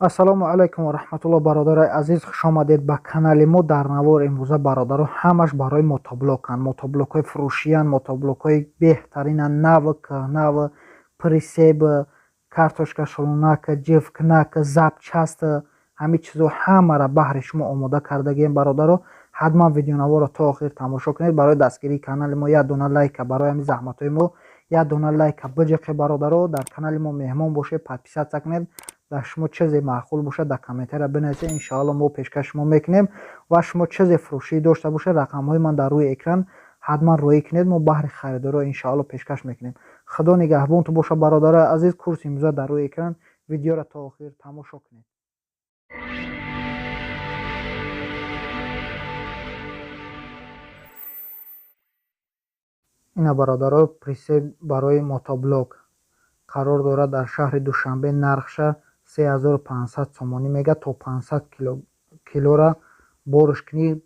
Ассалому алайкум ва раҳматуллоҳ, бародарои азиз, хушомадед ба канали мо. Дар навор имрӯза, бародаро, ҳамаш барои мотоблоканд. Мотоблокҳои фурӯшиянд, мотоблокҳои беҳтаринанд, нав, кӯҳнав, прицеп, картошка шолунак, ҷифкнак, запчасть, ҳамин чизо ҳамаро баҳри шумо омода кардагием, бародаро. Ҳатман видеонаворро то охир тамошо кунед. Барои дастгирии канали мо як дона лайка, барои ҳамин заҳматҳои мо як дона лайка биҷиқе, бародаро. Дар канали мо меҳмон бошед, подписаться кунед. Дар шумо чизе маъқул бошад, дар комментария бинависед, иншоалло мо пешкаш шумо мекунем. Ва шумо чизе фурӯшӣ дошта бошед, рақамҳои ман дар рӯи экран, ҳатман роӣ кунед, мо баҳри харидоро иншоалло пешкаш мекунем. Худо нигаҳбонтон бошад, бародарои азиз. Курси имрӯза дар рӯи экран, видеоро то охир тамошо кунед. Ина, бародаро, прицеп барои мотоблок қарор дорад дар шаҳри Душанбе, нархша 3500 сомонӣ мега, то 500 килора борш кунӣ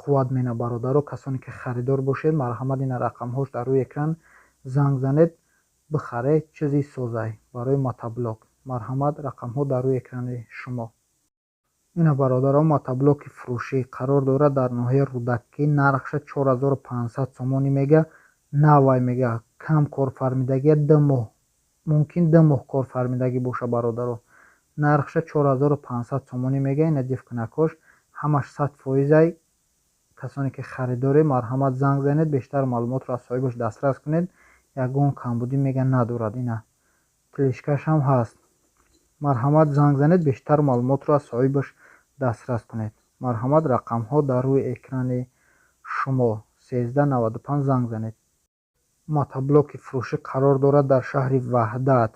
қувват мена, бародаро. Касоне ки харидор бошед, марҳамат, ина рақамҳош дар рӯи экран, занг занед, бихаред, чизи созай барои мотоблок. Марҳамат, рақамҳо дар рӯи экрани шумо. Ина, бародаро, мотоблоки фурӯшӣ қарор дорад дар ноҳияи Рӯдакӣ, нархша 4500 сомонӣ мега, навай мега, кам корфармидагия, 2 моҳ, мумкин 2 моҳ корфармидагӣ боша, бародаро. Нархша 4500 сомонӣ мега. Ина ҷифкунакҳош ҳамаш 100 фоизай. Касоне ки харидоред, марҳамат, занг занед, бештар маълумотро аз соҳибаш дастрас кунед. Ягон камбудӣ мега надорад, ина тележкашам ҳаст. Марҳамат, занг занед, бештар маълумотро аз соҳибаш дастрас кунед. Марҳамат, рақамҳо дар рӯи экрани шумо, 1395 занг занед. Мотоблоки фурӯшӣ қарор дорад дар шаҳри Ваҳдат,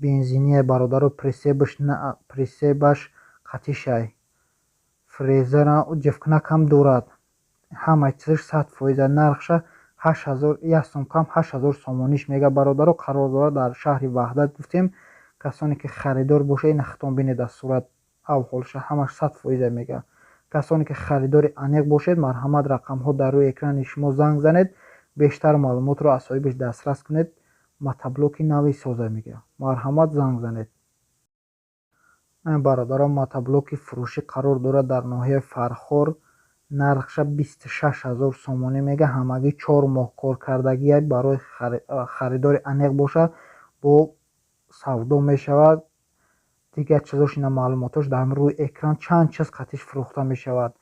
бензиния, бародаро, прицепаш қатишай, фрезера, ҷифкунакам дорад, ҳамаи чизаш 100 фоиза. Нархша 8000, як сум кам, 8000 сомониш мега, бародаро. Қарор дорад дар шаҳри Ваҳдат, гуфтем. Касоне ки харидор бошед, ина хитон бинед, аз сурат авҳолша ҳамаш 100 фоиза мега. Касоне ки харидори аниқ бошед, марҳамат, рақамҳо дар рӯи экрани шумо, занг занед, бештар маълумотро аз соҳибаш дастрас кунед. Мотоблоки нави соза мега, марҳамат, занг занед. Бародарон, мотоблоки фурӯшӣ қарор дорад дар ноҳияи Фархор, нархша 26 000 сомонӣ мега, ҳамагӣ 4 моҳ коркардагия. Барои харидори аниқ бошад, бо савдо мешавад. Дигар чизош ина маълумотош дар рӯи экран, чанд чиз қатиш фурӯхта мешавад,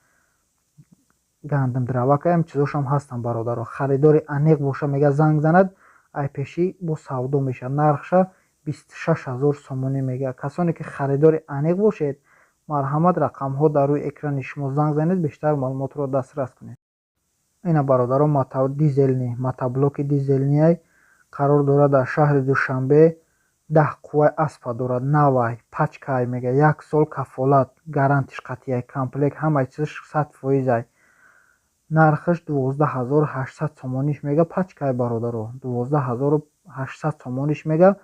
гандум дровакаям чизошам ҳастанд, бародаро. Харидори аниқ боша, мега, занг занад, ай пешӣ бо савдо мешавад. Нархша 26 000 сомонӣ мега. Касоне ки харидори аниқ бошед, марҳамат, рақамҳо дар рӯи экрани шумо, занг занед, бештар маълумотро дастрас кунед. Ина, бародаро, дизельный мотоблоки дизельныйай қарор дорад дар шаҳри Душанбе, 10 қувваи аспа дорад, навай, пачкай мега, як сол кафолат гарантиш қатъияй, комплект ҳамаи чизаш 100 фоизай. Нархаш 12 800 сомониш мега, пачкай, бародаро, 12 800 сомониш мега,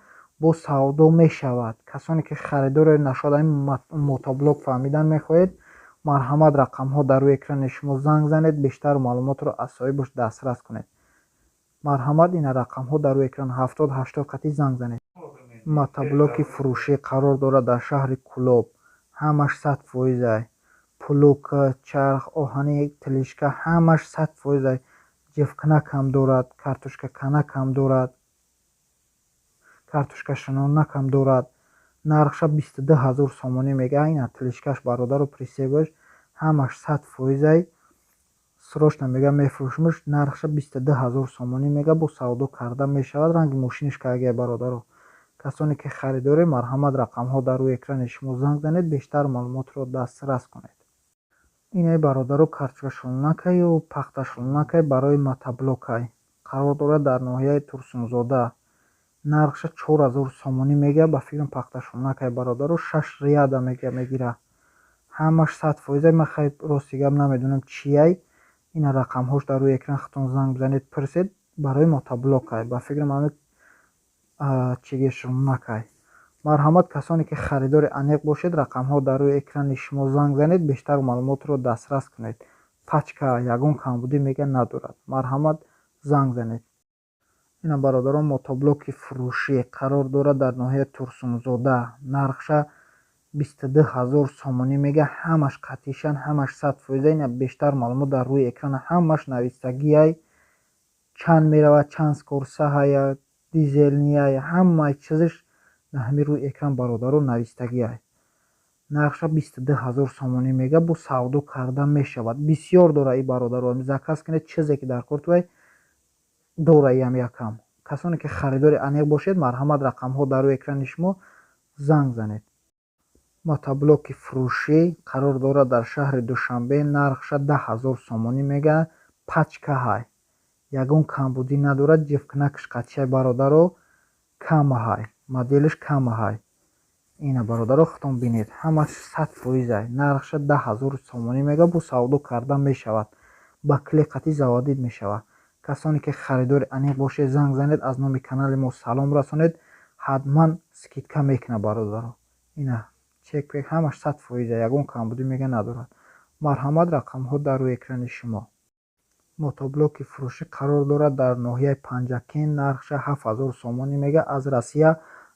бо савдо мешавад. Касоне ки харидоре нашуд, ин мотоблок фаҳмидан мехоҳед, марҳамат, рақамҳо дар рӯи экрани шумо, занг занед, бештар маълумотро аз соҳибаш дастрас кунед. Марҳамат, ина рақамҳо дар рӯи экран, 70 80 қатӣ занг занед. Мотоблоки фурӯшӣ қарор дорад дар шаҳри Кӯлоб, ҳамаш 100 фоизай, плуг, чарх оҳанӣ, тележка, ҳамаш 100 фоизай, ҷифкунакам дорад, картошкаканакам дорад, картошкашинонакам дорад. Нархша 22 000 сомонӣ мега. Ина тележкаш, бародару, прицепаш ҳамаш 100 фоизай. Срочно мега мефурӯшмш. Нархша 22 000 сомонӣ мега, бо савдо карда мешавад. Ранги мошиниш кагия, бародаро. Касоне ки харидоред, марҳамат, рақамҳо дар рӯи экрани шумо, занг занед, бештар маълумотро дастрас кунед. Инаи, бародаро, картошкашолунакаю пахташолунакай барои мотоблокай қарор дорад дар ноҳияи Турсунзода, нархша 4000 сомонӣ мега. Ба фикрам, пахташолунакай, бародаро, шаш ряда мега мегира, ҳамаш 100 фоиза. Ман хай рости гап намедонам чияй. Ина рақамҳош дар рӯи экран, худтон занг бизанед, пурсед. Барои мотоблокай, ба фикрам, ҳамин чигешунакай. Марҳамат, касоне ки харидори аниқ бошед, рақамҳо дар рӯи экрани шумо, занг занед, бештар маълумотро дастрас кунед. Пачка, ягон камбудӣ мега надорад. Марҳамат, занг занед. Ина, бародарон, мотоблоки фурӯшӣ қарор дорад дар ноҳияи Турсунзода, нархша 22 000 сомонӣ мега. Ҳамаш қатишан, ҳамаш 100%. Ина, бештар маълумот дар рӯи экрана ҳамаш навистагиай, чанд меравад, чанд скорость ҳая, дизельный ай, ҳамаи чизаш дар ҳамин рӯи экран, бародаро, навистагиай. Нархша 22 000 сомонӣ мега, бо савдо карда мешавад. Бисёр дора и, бародаро, заказ кунед, чизе ки дар кортувай дора. Иам якам касоне ки харидори аниқ бошед, марҳамат, рақамҳо дар рӯи экрани шумо, занг занед. Мотоблоки фурӯшӣ қарор дорад дар шаҳри Душанбе, нархша 10 000 сомонӣ мега. Пачка ҳай, ягон камбудӣ надорад, ҷифкнакш қатишай, бародаро, камаҳай, моделиш камаҳай. Ина, бародаро, худтон бинед, ҳамаш 100%ай. Нархша 10 000 сомонӣ мега, бо савдо карда мешавад, ба клей қатӣ заводить мешавад. Касоне ки харидори аниқ бошед, занг занед, аз номи канали мо салом расонед, ҳатман скидка мекунад, бародаро. Ина, чек-пек ҳамаш 100%, ягон камбудӣ, мега, надорад. Марҳамат, рақамҳо дар рӯи экрани шумо. Мотоблоки фурӯшӣ қарор дорад дар ноҳияи Панҷакент, нархша 7000 сомонӣ мега. Аз Россия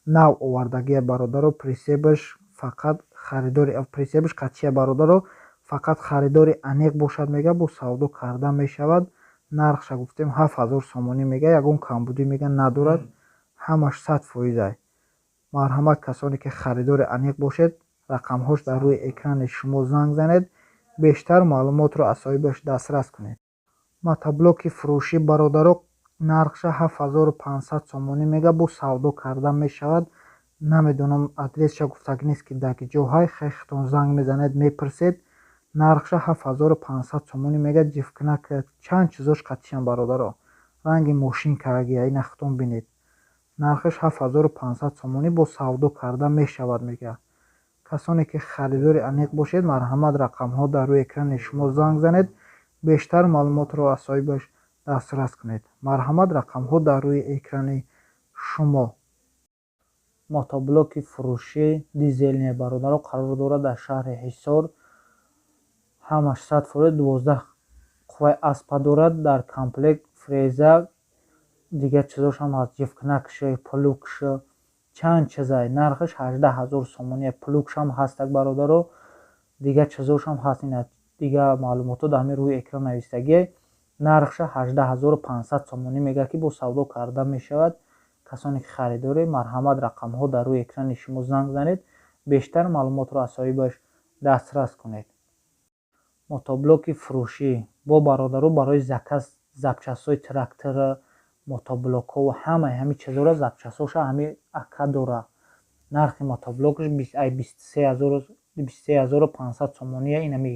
нав овардагия, бародаро, прицеп аш фақат харидори, прицеп аш қатишия, бародаро, фақат харидори аниқ бошад, мега, бо савдо карда мешавад. Нархша гуфтем, 7000 сомонӣ мега, ягон камбудӣ, мега, надорад, ҳамаш 100%ай. Марҳамат, касоне ки харидори аниқ бошед, рақамҳош дар рӯи экрани шумо, занг занед, бештар маълумотро аз соҳибаш дастрас кунед. Мотоблоки фурӯшӣ, бародаро, нархша 7500 сомонӣ мега, бо савдо карда мешавад. Намедонам, адресша гуфтагӣ нест, ки дар ки ҷоҳай, хехтон занг мезанед, мепурсед. Нархша 7500 сомонӣ мега. Ҷифкнак, чанд чизош қатишан, бародаро, ранги мошин карагия. Ина, худтон бинед, нархаш 7500 сомонӣ, бо савдо карда мешавад, мега. Касоне ки харидори аниқ бошед, марҳамат, рақамҳо дар рӯи экрани шумо, занг занед, бештар маълумотро аз соҳибаш дастрас кунед. Марҳамат, рақамҳо дар рӯи экрани шумо. Мотоблоки фурӯшӣ дизельный, бародаро, қарор дорад дар шаҳри Ҳисор. Ҳамаш 100%, 12 қувваи аспа дорад, дар комплект фреза, дигар чизошам ҳаст, ҷифкнакш, плуг ш, чанд чизай. Нархаш 18 000 сомонӣ. Плуг шам ҳастак, бародаро, дигар чизошам ҳаст. Ина, дигар маълумотҳо дар ҳамин рӯи экран навистагиай. Нархша 18 500 сомонӣ мегӯяд, ки бо савдо карда мешавад. Касоне ки харидоред, марҳамат, рақамҳо дар рӯи экрани шумо, занг занед, бештар маълумотро аз соҳибаш дастрас кунед. Мотоблоки фурӯшӣ бо, бародаро, барои заказ запчасть ҳои трактора, мотоблокҳо, ҳамаи ҳамин чизҳоро, запчасть ҳоша ҳамин ака дора. Нархи мотоблокаш 23 500 сомония. Инами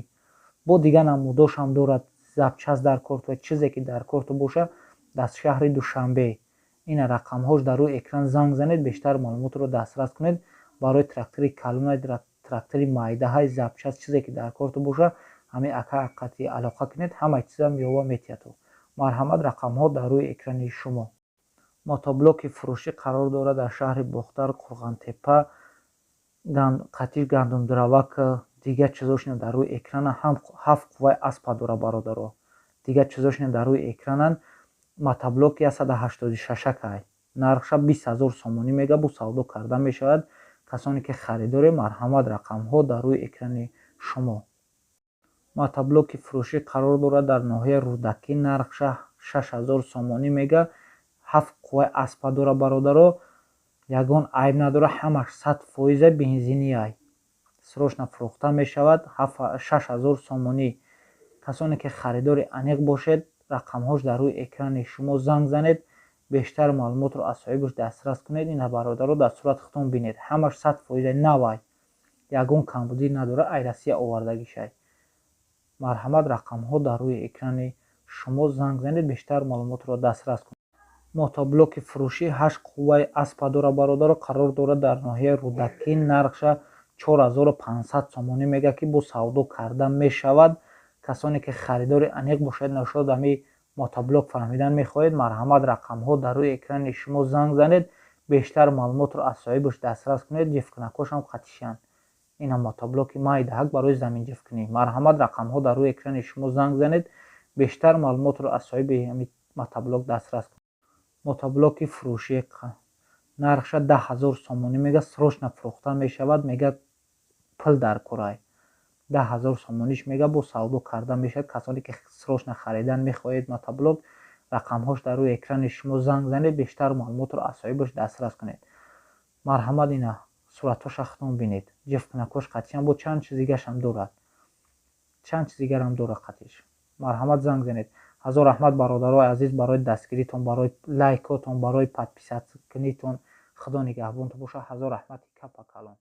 бо дигар намудошам дорад. Запчасть дар корту, чизе ки дар корту боша, дар шаҳри Душанбе. Ина, рақамҳош дар рӯи экран, занг занед, бештар маълумотро дастрас кунед. Барои трактори калона, трактори майдаҳай, запчасть, чизе ки дар корту боша, ҳамин ака қати алоқа кунед, ҳамаи чизам ёва метиҳад. Марҳамат, рақамҳо дар рӯи экрани шумо. Мотоблоки фурӯшӣ қарор дорад дар шаҳри Бохтар, Қурғонтеппа, қатиш гандумдравак, дигар чизошина дар рӯи экрана. Ҳам ҳафт қувваи аспа дора, бародаро, дигар чизошина дар рӯи экрананд. Мотоблоки 186-акай, нархша 20 000 сомонӣ мега, бо савдо карда мешавад. Касоне ки харидоред, марҳамат, рақамҳо дар рӯи экрани шумо. Мотоблоки фурӯшӣ қарор дорад дар ноҳияи Рӯдакӣ, нархша 6000 сомонӣ мега. Ҳафт қувваи аспа дора, бародаро, ягон айб надора, ҳамаш 100% бензиниай. Срочно фурӯхта мешавад, 6000 сомонӣ. Касоне ки харидори аниқ бошед, рақамҳош дар рӯи экрани шумо, занг занед, бештар маълумотро аз соҳибаш дастрас кунед. Ина, бародаро, дар сурати худтон бинед, ҳамаш 100% навай, ягон камбудӣ надора, ай Россия овардагишай. Марҳамат, рақамҳо дар рӯи экрани шумо, занг занед, бештар маълумотро дастрас кунед. Мотоблоки фурӯшӣ ҳашт қувваи аспа дора, бародаро, қарор дорад дар ноҳияи Рӯдакӣ, нархша 4500 сомонӣ мегӯяд, ки бо савдо карда мешавад. Касоне ки харидори аниқ бошед, нашод ҳами мотоблок фаҳмидан мехоҳед, марҳамат, рақамҳо дар рӯи экрани шумо, занг занед, бештар маълумотро аз соҳибаш дастрас кунед. Ҷифкунакҳошам қатишанд. Ина, мотоблоки майдаҳак барои заминҷифкунӣ. Марҳамат, рақамҳо дар рӯи экрани шумо, занг занед, бештар маълумотро аз соҳиби ҳами мотоблок дастрас кунед. Мотоблоки фурӯшӣ нархша 10 000 сомонӣ мегӯяд, срочно фурӯхта мешавад, мегӯяд. Пул дар корай. 10 000 сомониш мега, бо савдо карда мешавад. Касоне ки срочно харидан мехоҳед мотоблок, рақамҳош дар рӯи экрани шумо, занг занед, бештар маълумотро аз соҳибаш дастрас кунед. Марҳамат, ина суратҳоша худтон бинед. Ҷифткунакҳош қатъиян, бо чанд чиз дигарашам дорад, чанд чиз дигарам дорад қатиш. Марҳамат, занг занед. Ҳазор раҳмат, бародарои азиз, барои дастгиритон, барои лайкотон, барои подписаться кунитон. Худо нигаҳбонтон бошад. Ҳазор раҳмати капа калон.